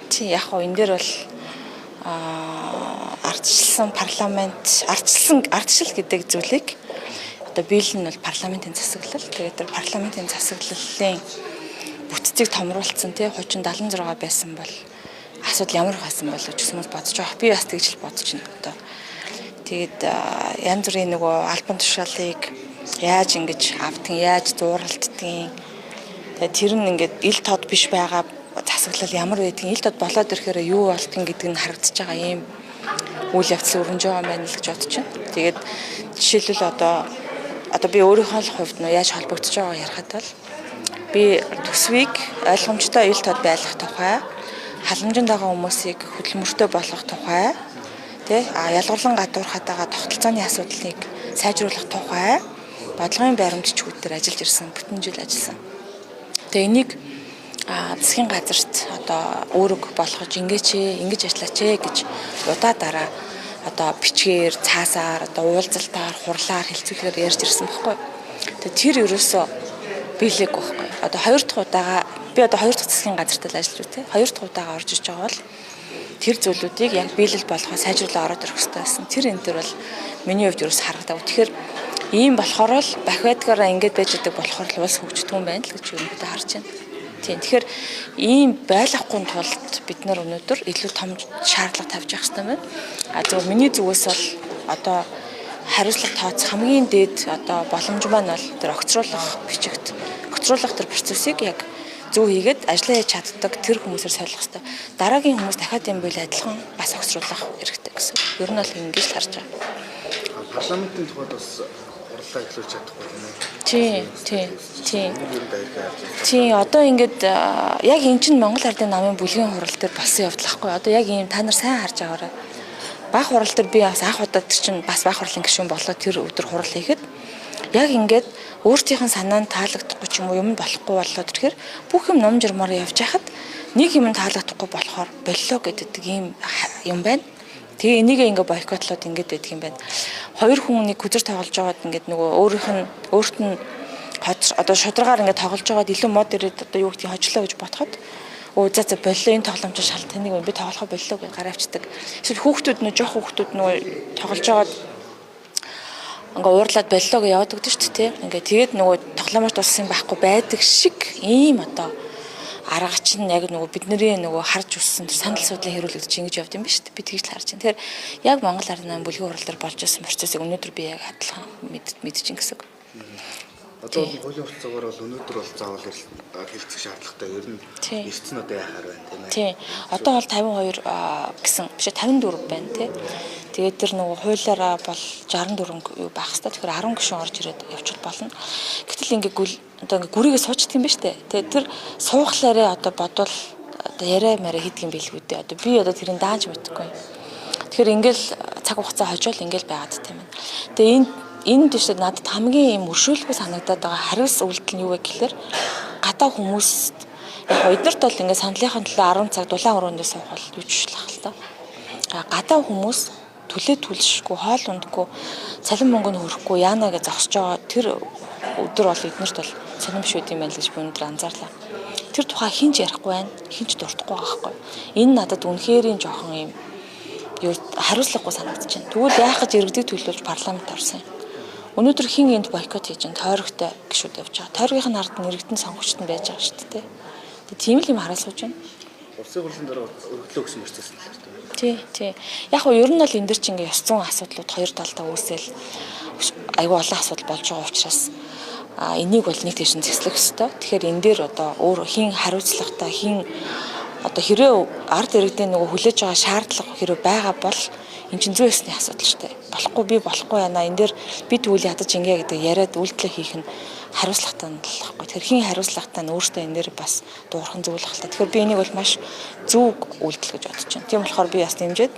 Тий, яг хоо энэ дээр бол ардчилсан парламент, ардчилсан ардчил гэдэг зүйлийг одоо биел нь бол парламентын засаглал. Тэгээд тэр парламентын засаглалын бүтцийг томруулсан, тий, хуучин 76 байсан бол асуудал ямар байсан бол гэж хүмүүс бодож байгаа. Би бас тэгж л бодож байна одоо. Тэгээд янз бүрийн нөгөө албан тушаалыг яаж ингэж авдгийг, яаж зууралддгийг. Тэгээд тэр нь ингээд ил тод биш байгаа засаглал ямар байдгийг, ил тод болоод ирэхээр юу болдгийг гэдэг нь харагдаж байгаа ийм үйл явцлыг өрнөж байгаа юм байна л гэж бодож байна. Тэгээд жишээлбэл одоо би өөрийнхөө л хувьд нөө яаж холбогдож байгааг ярихад бол би төсвийг ойлгомжтой ил тод байлгах тухай, халамжинд байгаа хүмүүсийг хөдөлмөртэй болгох тухай, тий, а ялгуурлан гадуурхаад байгаа тогтолцооны асуудлыг сайжруулах тухай бодлогын баримт бичгүүд дээр ажиллаж ирсэн, бүтэн жил ажилласан. Тэгээ энийг засгийн газарт одоо үүрэг болгож ингэж ээ, ингэж ажиллаач ээ гэж удаа дараа одоо бичгээр, цаасаар, одоо уулзалтаар, хурлаар, хэлцүүлгээр ярьж ирсэн байхгүй. Тэгээ тэр ерөөсөө биелээгүй байхгүй. Одоо хоёр дахь удаага би одоо хоёр дахь засгийн газарт л ажиллаж үү те. Хоёр дахь удаага орж иж байгаа бол тэр зүйлүүдийг яг биелэл болгоо сайжруулаа ороод ирэх хэрэгтэй байсан. Тэр энэ төр бол миний хувьд ерөөс харагдаагүй. Тэгэхээр ийм болохоор л бахиадгаараа ингэж байж идэг болохоор л улс хөгждөг юм байна л гэж ерөнхийдөө харж байна. Тийм. Тэгэхээр ийм байлгахгүй тулд бид нар өнөөдөр илүү том шаардлага тавьж явах хэрэгтэй байна. А зөв миний зүгээс бол одоо хариуцлага тооцох хамгийн дээд одоо боломж маань бол тэр огцруулах бичигт огцруулах тэр процессыг яг зөв хийгээд ажиллаа хийж чаддаг тэр хүмүүсээр солих хэрэгтэй. Дараагийн хүмүүс дахиад юм бол адилхан бас огцруулах хэрэгтэй гэсэн. Ер нь бол ингэж л харж байгаа. Парламентын тухайд бас хурлаа эхлүүлж чадахгүй тийм ээ. Тий. Ер нь дайрхай харж байна. Тий, одоо ингээд яг эн чинь Монгол Ардын намын бүлгийн хурал дээр болсон явдал ахгүй. Одоо яг ийм та нар сайн харж байгаарай. Бага хурал дээр би бас анх удаа тэр чинь бас бага хурлын гишүүн болоо тэр өдөр хурал хийхэд яг ингээд өөртийнх нь санаа нь таалагдахгүй ч юм уу юм болохгүй болоод ирэхээр бүх юм ном журмаар явж хахад нэг юм таалагдахгүй болохоор боллоо гэдэг ийм юм байна. Тэгээ энийг ингээ бойкотлоод ингээд байдаг юм байна. Хоёр хүн нэг күзэр тоглож байгаад ингээд нөгөө өөрийнх нь өөрт нь одоо шударгаар ингээд тоглож байгаад илүү мод ирээд одоо юу гэдгийг хожлоо гэж бодоход өө за за боллоо, энэ тоглоом чинь шал тэнэг юм, би тоглохоо боллоо гэж гараа авчдаг. Эсвэл хүүхдүүд нөө жоох хүүхдүүд нөө тоглож байгаад ингээ уурлаад боллоо гэж яваад өгдөө шүү дээ. Ингээ тэгээд нөгөө тоглоомоор туссан байхгүй байдаг шиг ийм одоо арга чинь яг нөгөө бидний нөгөө харж өссөн тэр санал судлалын хэрүүлэгдэж ингэж явд юм ба шүү дээ. Би тэгж л харж байна. Тэгэхээр яг Монгол Ардын намын бүлгийн хурал дээр болж ирсэн процессыг өнөөдөр би яг адилхан мэдчихээн гэсэн үг. Одоо бол хуулийн оролцоогоор бол өнөөдөр бол заавал хэлцэх шаардлагатай. Ер нь эрдэс нь одоо яхаар байна тийм ээ. Тий. Одоо бол 52 гэсэн биш 54 байна тий. Тэгээд тэр нөгөө хуулиараа бол 64 юу байх хэвээр. Тэгэхээр 10 гишүүн орж ирээд явчих болно. Гэтэл ингээ гүл одоо ингээ гүрийгээ суучдаг юм ба штэ. Тэгээд тэр суухлаарэ одоо бодвол одоо яриа мараа хийдэг юм билгүй дээ. Одоо би одоо тэрийг даанч мэдэхгүй. Тэгэхээр ингээл цаг хугацаа хожоол ингээл байгаад тийм байна. Тэгээ энэ дэвшээ надад хамгийн юм өршөөлгүй санагдаад байгаа хариус үйлдэл нь юу вэ гэхээр гадаа хүмүүс яг эднэрт бол ингээд саналынхаа төлөө 10 цаг дулаан өрөөндөө суух бол юу ч шлах л та. Гадаа хүмүүс төлөө түлшгүй, хоол ундгүй, цалин мөнгө нь хөрөхгүй яана гэж зогсож байгаа тэр өдөр бол эднэрт бол сонирм биш байд юм байна л гэж би өнөөдөр анзаарлаа. Тэр тухай хинч ярихгүй байна, хинч дуртахгүй байгаа байхгүй. Энэ надад үнэхээр жоохон юм юу хариуцлагагүй санагдаж байна. Тэгвэл яах гэж иргэдийг төлөөлж парламент орсон юм. Өнөөдөр хин энд бойкот хийж байна, тойрогтой гişүүд явж байгаа. Тойргийнх нь ард нь иргэдэн сонгогчд нь байж байгаа шүү дээ. Тэгээ тийм л юм хараа сууж байна. Улсын хурлын дараа өргөдлөө гэсэн процесс нь л байна. Тий, тий. Яг нь ер нь бол энэ дэр чинь ингээ ёс зүйн асуудлууд хоёр талдаа үүсэл айгүй олон асуудал болж байгаа учраас энийг бол нэг тийш нь зэслэх ёстой. Тэгэхээр энэ дээр одоо өөр хин хариуцлагатай, хин одоо хэрэг ард иргэдийн нөгөө хүлээж байгаа шаардлага хэрэг байгаа бол эн чинь зүй ёсны асуудал шүү дээ. Болохгүй би болохгүй байна. Энэ дээр би тэгвэл ядаж ингээ гэдэг яриад үйлдэл хийх нь хариуцлагатай нь л байхгүй. Тэгэхээр хин хариуцлагатай нь өөртөө энэ дээр бас дуурхан зөвлөх л та. Тэгэхээр би энийг бол маш зөв үйлдэл гэж бодож байна. Тийм болохоор би бас дэмжиж